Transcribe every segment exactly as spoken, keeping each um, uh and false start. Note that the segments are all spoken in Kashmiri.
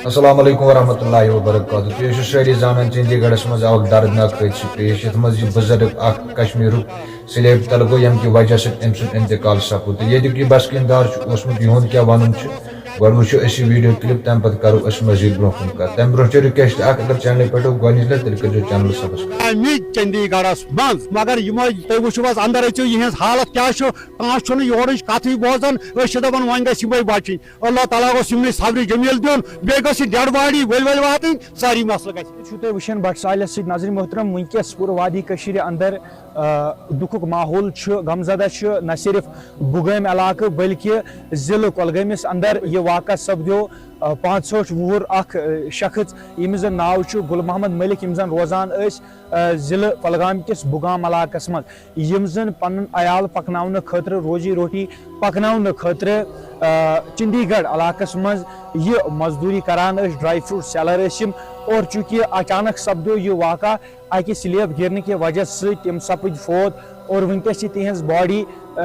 السلام علیکم ورحمۃ اللہ وبرکاتہ۔ تُہۍ ٲسِو سٲری زانان، چندی گڑھس منٛز آو اکھ دردناک حٲدثہٕ پیش، یتھ منٛز یہِ بُزرگ اکھ کشمیرُک سلیب تل گوٚو، ییٚمہِ کہِ وجہ سۭتۍ أمۍ سُنٛد انتقال سپُد۔ تہٕ ییٚتیُک یہِ بسکیٖن دار چھُ اوسمُت، یِہُنٛد کیٛاہ وَنُن چھُ، گۄڈٕ وٕچھو أسۍ یہِ video clip، تَمہِ پتہٕ کرو أسۍ مزید برونٛہہ کُن کتھ۔ تَمہِ برونٛہہ چھےٚ request اکھ، اگر channel پٮ۪ٹھ گۄڈٕنِچ لٹہِ، تیٚلہِ کٔرۍزیو channel subscribe۔ آمٕتۍ چندی گڑھس منٛز، مگر یِمو تُہۍ وٕچھِو حظ اندر أژِو، یِہٕنٛز حالت کیٛاہ چھُ، کانٛہہ چھُنہٕ یورٕچ کتھٕے بوزان۔ أسۍ چھِ دپان وۄنۍ گژھِ یِمے بچٕنۍ۔ اللہ تعالیٰ گوٚژھ یِمنٕے صبرِ جمیل دیُن، بیٚیہِ گٔژھ یہِ dead body ؤلۍ ؤلۍ واتٕنۍ، سٲری مسلہٕ گژھِ۔ چھِو تُہۍ وٕچھان بٹ سالِس سۭتۍ نظرِ محترم، وٕنکیٚس پوٗرٕ وادی کٔشیٖرِ اندر، آ، دُکھُک ماحول چھُ، غمزدہ چھُ نہ صرف بُگٲمۍ علاقہٕ بلکہِ ضلعہٕ کۄلگٲمِس اندر۔ یہِ واقعہ سپدیو، آ، پانٛژہٲٹھ وُہُر اکھ، آ، شخص، ییٚمِس زن ناو چھُ گُل محمد ملک، یِم زن روزان ٲسۍ، آ، ضلعہٕ کۄلگام کِس بُگام علاقس منٛز۔ یِم زن پنُن عیال پکناونہٕ خٲطرٕ، روزی روٹی پکناونہٕ خٲطرٕ، آ، چندی گڑھ علاقس منٛز یہِ مزدوری کران ٲسۍ، dry fruit seller ٲسۍ یِم۔ اور چونکہ اچانک سپدیو یہِ واقعہ اکہِ سلیب گرنہٕ کہِ وجہ سۭتۍ، تِم سپٕدۍ فوت اور وٕنکیٚس چھِ تِہنٛز body، آ،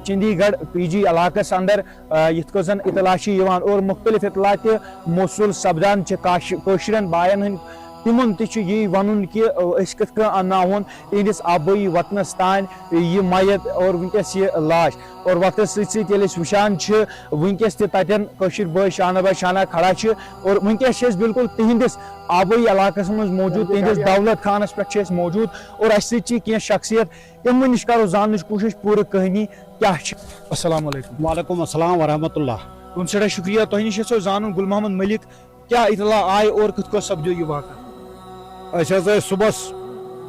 چندی گڑھ پی جی علاقس اندر، آ، یِتھ کٔنۍ زن اطلاع چھِ یِوان اور مختلف اطلاع تہِ موصول سپدان چھِ کاش-، کٲشرٮ۪ن باین ہٕنٛدۍ۔ تِمن تہِ چھُ یی ونُن کہِ، آ، أسۍ کِتھ کٔنۍ انناوہون تِہنٛدِس آبٲیی وطنس تام یہِ میت اور وٕنکیٚس یہِ لاش۔ اور وقتس سۭتۍ سۭتۍ ییٚلہِ أسۍ وٕچھان چھِ، وٕنکیٚس تہِ تتٮ۪ن کٲشِر بٲے شانہ بہ شانہ کھڑا چھِ۔ اور وٕنکیٚس چھِ أسۍ بالکل تِہنٛدِس آبٲیی علاقس منٛز موجود، تِہنٛدِس دولت خانس پٮ۪ٹھ چھِ أسۍ موجود۔ اور اسہِ سۭتۍ چھِ کینٛہہ شخصیت، تِمن نِش کرو زاننٕچ کوٗشش پوٗرٕ کہانی کیٛاہ چھِ۔ السلام علیکم۔ وعلیکم السلام ورحمۃ اللہ۔ تُہُنٛد سٮ۪ٹھاہ شُکریہ۔ تۄہہِ نِش یژھو زانُن، گُل محمد ملک، کیٛاہ اطلاع آے اور کِتھ کٔنۍ سپدیو یہِ واقعہٕ؟ أسۍ حظ ٲسۍ صُبحس،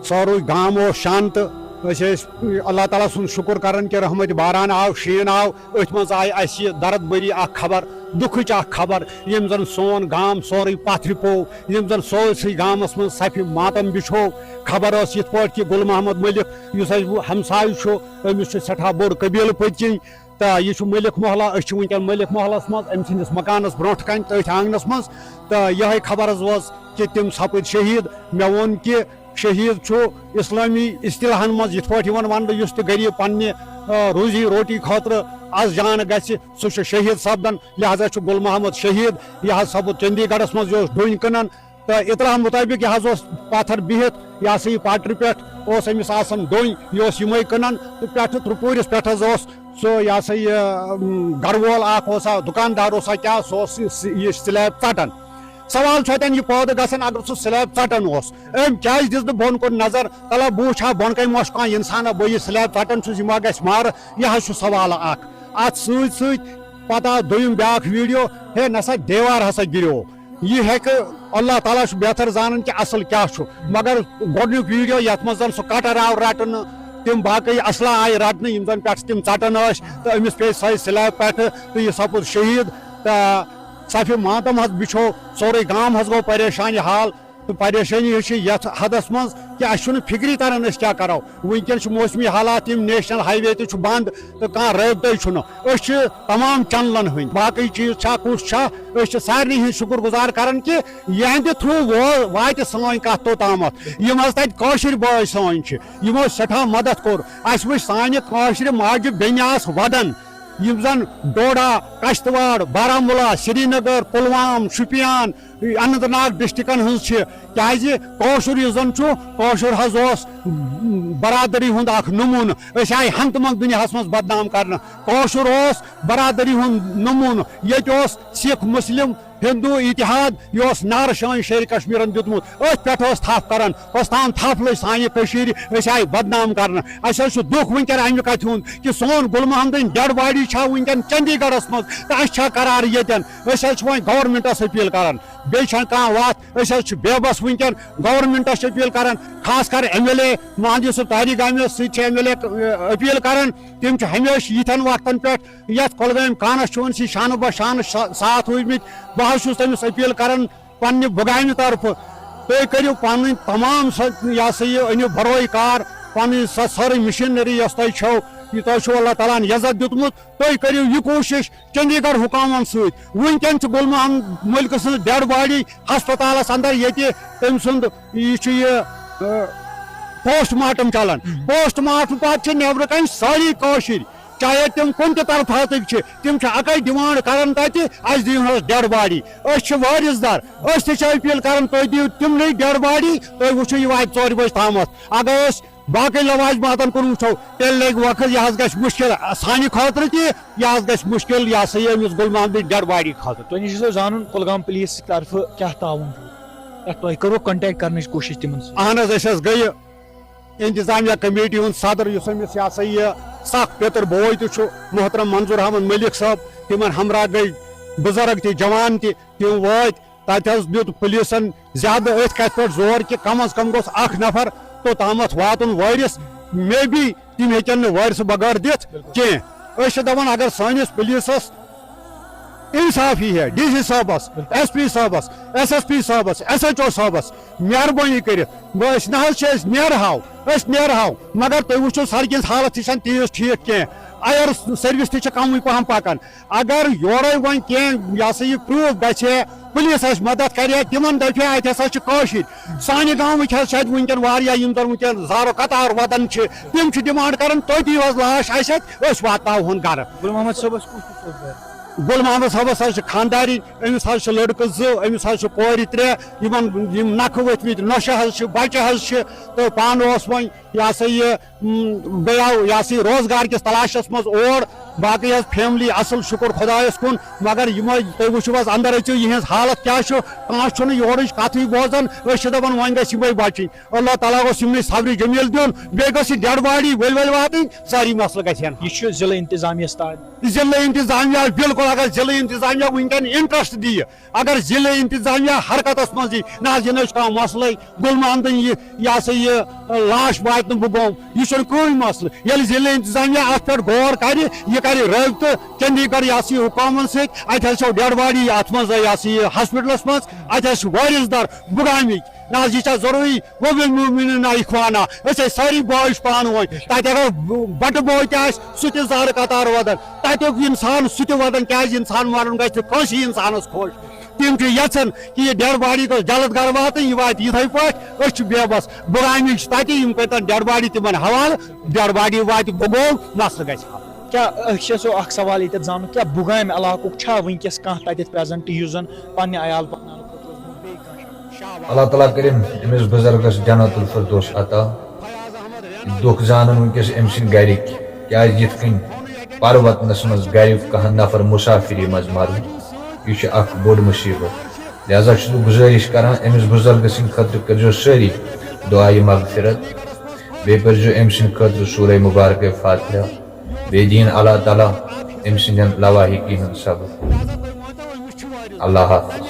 سورُے گام اوس شانتہٕ، أسۍ ٲسۍ اللہ تعالیٰ سُنٛد شُکُر کران کہِ رحمتِ باران آو، شیٖن آو، أتھۍ منٛز آیہِ اَسہِ یہِ درد بٔری اکھ خبر، دُکھٕچ اکھ خبر، ییٚمۍ زن سون گام سورُے پتھرِ پوو، ییٚمۍ زن سٲرسٕے گامس منٛز صفِ ماتم بِچھوو۔ خبر ٲس یِتھ پٲٹھۍ کہِ گُل محمد ملک، یُس اَسہِ وُ-، ہمسایہِ چھُ، أمِس چھُ سٮ۪ٹھاہ بوٚڑ قبیٖلہٕ پٔتۍ کِنۍ۔ تہٕ یہِ چھُ ملک محلہ، أسۍ چھِ وٕنکیٚن ملک محلس منٛز، أمۍ سٕنٛدِس مکانس برونٛٹھ کنہِ، تٔتھۍ آنٛگنس منٛز۔ تہٕ یِہے خبر حظ وٲژ کہِ تِم سپٕدۍ شہیٖد۔ مےٚ ووٚن کہِ شہیٖد چھُ اسلٲمی اصطلاحن منٛز یِتھ پٲٹھۍ یِوان وننہٕ، یُس تہِ غریٖب پننہِ، آ، روزی روٹی خٲطرٕ از جان گژھِ، سُہ چھُ شہیٖد سپدان۔ لہذا چھُ گُل محمد شہیٖد۔ یہِ حظ سپُد چندی گڑھس منٛز، یہِ اوس ڈوٗنۍ کٕنان۔ تہٕ اطلاع مطٲبق یہِ حظ اوس پتھر بِہِتھ، یہِ ہسا یہِ پٹرِ پٮ۪ٹھ اوس أمِس آسان ڈوٚنۍ، یہِ اوس یِمے کٕنان۔ تہٕ پٮ۪ٹھٕ ترٛپوٗرِس پٮ۪ٹھ حظ اوس سُہ، یہِ ہسا یہِ، اۭں، گرٕ وول اکھ اوسا، دُکاندار اوسا کیٛاہ، سُہ اوس یہِ، یہِ سلیب ژٹان۔ سوال چھُ اتٮ۪ن یہِ پٲدٕ گژھان، اگر سُہ سلیب ژٹان اوس، أمۍ کیٛازِ دِژ نہٕ بۄن کُن نظر؟ تلہ بہٕ وٕچھِ ہا بۄن کَنہِ ما چھُ کانٛہہ انسانا، بہٕ یہِ سلیب ژٹان چھُس، یہِ ما گژھِ مارٕ؟ یہِ حظ چھُ سوال اکھ۔ اتھ سۭتۍ سۭتۍ پتہٕ آو دوٚیِم بیٛاکھ video، ہے نسا دیوار ہسا گِریو۔ یہِ ہیٚکہِ، اللہ تعالیٰ چھُ بہتر زانان کہِ اصل کیٛاہ چھُ، مگر گۄڈٕنیُک video یتھ منٛز زن سُہ cutter آو رٹنہٕ، تِم باقٕے اصلہ آیہِ رٹنہٕ، یِم زن پٮ۪ٹھٕ تِم ژٹان ٲسۍ، تہٕ أمِس پیٚیہِ سۄے سلیب پٮ۪ٹھٕ، تہٕ یہِ سپُد شہیٖد۔ تہٕ صفِ ماتم حظ بِچھو، سورُے گام حظ گوٚو پریشانہِ حال۔ تہٕ پریشٲنی حظ چھِ یتھ حدس منٛز کہِ اسہِ چھُنہٕ فکری تران أسۍ کیٛاہ کرو۔ وٕنکیٚن چھُ موسمی حالات، یِم national highway تہِ چھُ بنٛد تہٕ کانٛہہ رٲبطے چھُنہٕ۔ أسۍ چھِ تمام channelن ہٕنٛدۍ، باقٕے چیٖز چھا، کُس چھا، أسۍ چھِ سارنٕے ہٕنٛدۍ شُکر گُزار کران کہِ یِہنٛدِ through وو-، واتہِ سٲنۍ کتھ توٚتامتھ۔ یِم حظ تتہِ کٲشِرۍ بٲے سٲنۍ چھِ، یِمو سٮ۪ٹھاہ مدد کوٚر۔ اسہِ وٕچھ سانہِ کٲشرِ ماجہِ بیٚنہِ آسہٕ ودان، یِم زن ڈوڈا، کشتواڑ، بارہمولہ، سرینگر، پلوام، شُپین، اننت ناگ ڈسٹرکن ہٕنٛز چھِ، کیازِ کٲشُر یُس زن چھُ، کٲشُر حظ اوس برادری ہُنٛد اکھ نموٗنہٕ۔ أسۍ آیہِ ہنٛگتہٕ منٛگہٕ دُنیاہس منٛز بدنام کرنہٕ۔ کٲشُر اوس برادری ہُنٛد نموٗنہٕ۔ ییٚتہِ اوس سِکھ، مسلم، ہندو اتحاد، یہِ اوس نعرٕ شٲہی شیرِ کشمیرن دیُتمُت۔ أتھۍ پٮ۪ٹھ ٲس تھپھ کران، کۄس تام تھپھ لٔج سانہِ کٔشیٖرِ، أسۍ آیہِ بدنام کرنہٕ۔ اسہِ حظ چھُ دُکھ وٕنکیٚن امہِ کتھِ ہُنٛد کہِ سون گُل محمدٕنۍ dead body چھا وٕنکیٚن چندی گڑھس منٛز تہٕ اسہِ چھا قرار ییٚتٮ۪ن۔ أسۍ حظ چھِ وۄنۍ governmentس appeal کران، بیٚیہِ چھنہٕ کانٛہہ وتھ۔ أسۍ حظ چھِ بے بس وٕنکیٚن، governmentس چھِ appeal کران، خاص کر ایم ایل اے مہندی صٲب طاہری گامس سۭتۍ چھِ ایم ایل اے appeal کران۔ تِم چھِ ہمیشہِ یِتھٮ۪ن وقتن پٮ۪ٹھ یتھ کۄلگٲمۍ constituency شانہٕ بہ شانہٕ سا-، ساتھ روٗدۍمٕتۍ۔ بہٕ حظ چھُس تٔمِس appeal کران پننہِ بُگامہِ طرفہٕ، تُہۍ کٔرِو پنٕنۍ تمام سۄ، یہِ ہسا یہِ، أنِو بروے کار، پنٕنۍ سۄ سٲرٕے machinery یۄس تۄہہِ چھو، یہِ تۄہہِ چھُو اللہ تعالیٰ ہن عزت دیُتمُت، تُہۍ کٔرِو یہِ کوٗشش چندی گڑھ حکامن سۭتۍ۔ وٕنکیٚن چھُ گُل محمد ملکہٕ سٕنٛز dead body ہسپتالس اندر، ییٚتہِ تٔمۍ سُنٛد یہِ چھُ یہِ، ٲ، post mortem چلان۔ Post mortem پتہٕ چھِ نیبرٕ کنہِ سٲری کٲشِرۍ چاہے تِم کُنہِ تہِ طرفہٕ ہسا چھِ، تِم چھِ اَکٕے ڈیمانڈ کران تَتہِ، اَسہِ دِیِو حظ ڈیڈ باڈی۔ أسۍ چھِ وٲرِث دار، أسۍ تہِ چھِ اپیل کران، تُہۍ دِیِو تِمنٕے ڈیڈ باڈی، تُہۍ وٕچھِو یہِ واتہِ ژورِ بجہِ تامَتھ۔ اگر أسۍ باقٕے لوازماتن کُن وٕچھو، تیٚلہِ لگہِ وقت، یہِ حظ گژھِ مُشکل سانہِ خٲطرٕ تہِ، یہِ حظ گژھِ مُشکل، یہِ ہسا یہِ أمِس غلام بٕنۍ ڈیڈ باڈی خٲطرٕ۔ تۄہہِ نِش چھُ سا زانُن کُلگام پُلیٖس طرفہٕ کیٛاہ تعاوُن چھُ؟ تۄہہِ کٔروٕ contact کرنٕچ کوٗشِش تِمن سۭتۍ؟ اہن حظ، أسۍ حظ گٔیہِ انتظامیہ کمیٹی ہُنٛد صدر، یُس أمِس، یہِ ہسا یہِ، سخ پیٚتٕر بوے تہِ چھُ، محترم منظور احمد ملک صٲب، تِمن ہمراہ گٔے بُزرگ تہِ، جوان تہِ، تِم وٲتۍ۔ تتہِ حظ دیُت پُلیٖسن زیادٕ أتھۍ کتھِ پٮ۪ٹھ زور کہِ کم از کم گوٚژھ اکھ نفر توٚتامتھ واتُن وٲرِث، مے بی تِم ہیٚکن نہٕ وٲرِثہٕ بغٲر دِتھ کینٛہہ۔ أسۍ چھِ دپان، اگر سٲنِس پُلیٖسس انصاف یی ہے، ڈی سی صٲبس، ایس پی صٲبس، ایس ایس پی صٲبس، ایس ایچ او صٲبس، مہربٲنی کٔرِتھ، بہٕ، أسۍ نہ حظ چھِ، أسۍ نیرہاو، أسۍ نیرہاو، مگر تُہۍ وٕچھِو، سڑکہِ ہٕنٛز حالت تہِ چھنہٕ تیٖژ ٹھیٖک کینٛہہ۔ اَیَر سٔروِس تہِ چھِ کمٕے پہم پکان۔ اگر یورے وۄنۍ کینٛہہ، یہِ ہسا یہِ، پروٗف گژھِ ہے، پُلیٖس اَسہِ مدد کرِ ہے، تِمن دپہِ ہے، اتہِ ہسا چھِ کٲشِرۍ۔ سانہِ گامٕکۍ حظ چھِ اتہِ وٕنکیٚن واریاہ، یِم زن وٕنکیٚن زارو قطار ودان چھِ، تِم چھِ ڈیمانڈ کران، تُہۍ دِیِو حظ لاش اَسہِ اتہِ، أسۍ واتناوہون گرٕ۔ گُل محمد صٲبس کُس چھُ صٲب؟ گُل محمد صٲبس حظ چھِ خانٛدارِنۍ، أمِس حظ چھِ لٔڑکہٕ زٕ، أمِس حظ چھِ کورِ ترٛےٚ، یِمن یِم نکھٕ ؤتھۍ مٕتۍ نۄشہِ حظ چھِ، بچہِ حظ چھِ، تہٕ پانہٕ اوس وۄنۍ، یہِ ہسا یہِ، م، گٔیاو، یہِ ہسا یہِ، روزگار کِس تلاشس منٛز اور۔ باقٕے حظ فیملی اصل، شُکر خۄدایس کُن، مگر یِمے تُہۍ وٕچھِو حظ، اندر أژِو، یِہنٛز حالت کیٛاہ چھُ، کانٛہہ چھُنہٕ یورٕچ کتھٕے بوزان۔ أسۍ چھِ دپان، وۄنۍ گژھِ یِمے بچِنۍ۔ اللہ تعالیٰ گوٚژھ یِمنٕے صبرِ جمیل دیُن، بیٚیہِ گٔژھ یہِ ڈیڈ باڈی ؤلۍ ؤلۍ واتٕنۍ، سٲری مسلہٕ گژھن۔ یہِ چھُ ضلع انتظامیہ ہس تام۔ ضلع انتظامیہ، بِلکُل، اگر ضلع انتظامیہ وٕنکیٚن انٹرسٹ دِیہِ، اگر ضلع انتظامیہ حرکتس منٛز یی، نہ حظ، یہِ نہ چھُ کانٛہہ مسلے، گُل محمدٕنۍ یہِ، یہِ ہسا یہِ لاش واتہِ نہٕ بہٕ گوم، یہِ چھُنہٕ کٕہٕنۍ مسلہٕ۔ ییٚلہِ ضلع انتظامیہ اتھ پٮ۪ٹھ غور کرِ، یہِ کرِ رٲبطہٕ چندی گڑھ، یہِ ہسا یہِ، حکامن سۭتۍ، اتہِ حظ چھو ڈیڈ باڈی اتھ منٛز، یہِ ہسا یہِ، ہاسپٹلس منٛز، اتہِ حظ چھِ وٲرِث دار بُگامِکۍ۔ نہ حظ، یہِ چھا ضروٗری؟ وَبِالْمُؤْمِنِينَ إِخْوَانًا، أسۍ ٲسۍ سٲری بٲے پانہٕ ؤنۍ۔ تَتہِ اگر بَٹہٕ بوے تہِ آسہِ، سُہ تہِ زارٕ قطار وَدَن۔ تَتیُک اِنسان، سُہ تہِ وَدَن، کیٛازِ اِنسان مَرُن گژھِ نہٕ کٲنٛسی اِنسانَس خۄش۔ تِم چھِ یَژھان کہِ یہِ ڈیڈ باڈی گٔژھ جلد گَرٕ واتٕنۍ، یہِ واتہِ یِتھَے پٲٹھۍ۔ أسۍ چھِ بے بَس، بُگامِکۍ چھِ تَتہِ، یِم کَتٮ۪ن ڈیڈ باڈی تِمَن حوالہٕ، ڈیڈ باڈی واتہِ بُگوم، مسلہٕ گژھِ حل۔ کیٛاہ أسۍ یَژھو اَکھ سوال ییٚتٮ۪تھ زانُن، کیٛاہ بُگامہِ علاقُک چھا وٕنکیٚس کانٛہہ تَتٮ۪تھ پرٛزَنٹ، یُس زَن پننہِ عیال پکناونہٕ خٲطرٕ اوس گوٚمُت بیٚیہِ کانٛہہ شہر؟ اللہ تعالیٰ کٔرِن أمِس بُزرگس جنت الفردوس عطا۔ دُکھ زانن وٕنکیٚس أمۍ سٕنٛدۍ گرِکۍ، کیٛازِ یِتھ کٔنۍ پروتنس منٛز گرِیُک کانٛہہ نفر مسافری منٛز مرُن، یہِ چھُ اکھ بوٚڑ مُصیبت۔ لہذا چھُس بہٕ گُزٲرِش کران، أمِس بُزرگہٕ سٕنٛدِ خٲطرٕ کٔرۍزیو سٲری دُعایہِ مغفرت، بیٚیہِ پٔرۍزیو أمۍ سٕنٛدِ خٲطرٕ سورہ مبارکہ فاتحہ، بیٚیہِ دِیِن اللہ تعالیٰ أمۍ سٕنٛدٮ۪ن لواحقین ہُنٛد صبر۔ اللہ حافظ۔